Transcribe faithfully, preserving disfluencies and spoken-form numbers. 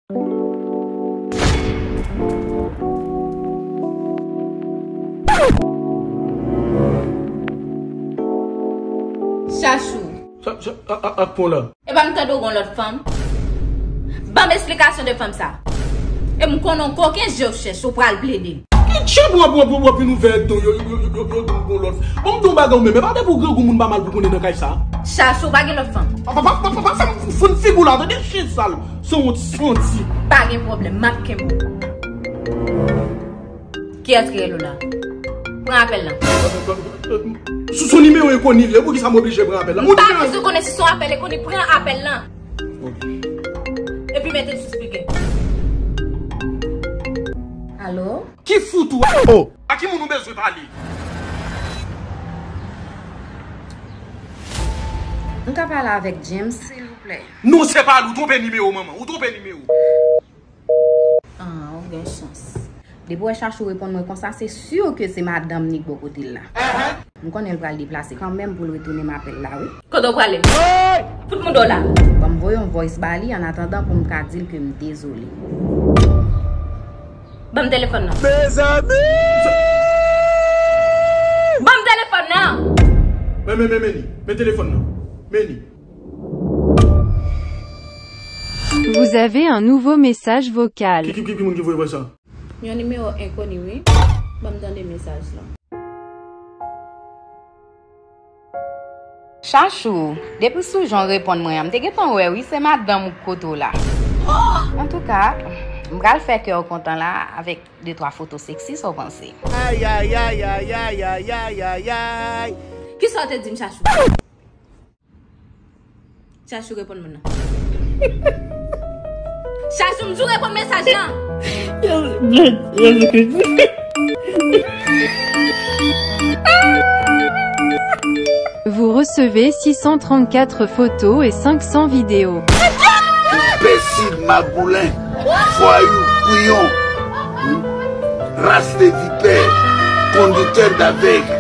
Chachou. Sa, sa, a, a, ak pon la. Epa m tande w gon lòt fanm. Ban m esplikasyon de fanm sa. E m konnen w koken je w chèch, ou pral plede. Ki djab w ap, w ap, w ap vin ouvè do yo, yo, yo, yo, yo, yo, gon lòt. Bon, m di w bagay ou menm, e pa depi w grangou moun pa mal pou konnen nan kay sa. Chachou, pa gen lòt fanm. Pa, pa, pa, pa, pa fè m foun figi w la, tande chen sal. Sanwont santi. Pa gen pwoblèm, m ap kenbe w. Kiyès ki rele w la? Pran apèl lan. Sou, sou nimewo enkoni li ye, poukisa m oblije pran apèl lan? M pa bezwen konnen si se yon apèl enkoni, pran apèl lan. Epi mete l sou spikè. Alo? Ki fout ou? Oh! A ki moun ou bezwen pale? M ka pale avèk James, silvouplè? Non, se pa li, ou twonpe nimewo, manman, ou twonpe nimewo. Ah, ou gen chans. Depi w wè Chachou reponn mwen konsa, se si ke se madanm ni k bò kote l la. M konnen l pral deplase kanmenm pou l retounen m apèl la, wi. Kote w prale? Fout mouda w la. Ban m voye yon voice ba li annatandan pou m ka di l ke m dezole. Ban m telefòn nan. Mezanmi! Ban m telefòn nan! Men, men, men, men li. Men telefòn nan. Men li. Vous avez un nouveau message vocal. Ki, ki, ki, ki moun ki voye voice sa? Yon nimewo enkoni, wi. Ban m tande mesaj lan. Chachou, depi sou jan w reponn mwen an, m te gentan wè, wi, se madanm ou k kote w la. Antouka, m pral fè kè w kontan la avèk de twa foto seksi, sa w panse? Ay, ay, ay, ay, ay, ay, ay, ay, ay. Kisa w te di m, Chachou? Chachou, reponn mwen nan. Chachou, m di w reponn mesaj lan. Vous recevez six cent trente-quatre photos et cinq cents vidéos. Enbesil, magoulen, vwayou, kouyon, ras de vipè, konditè davèg.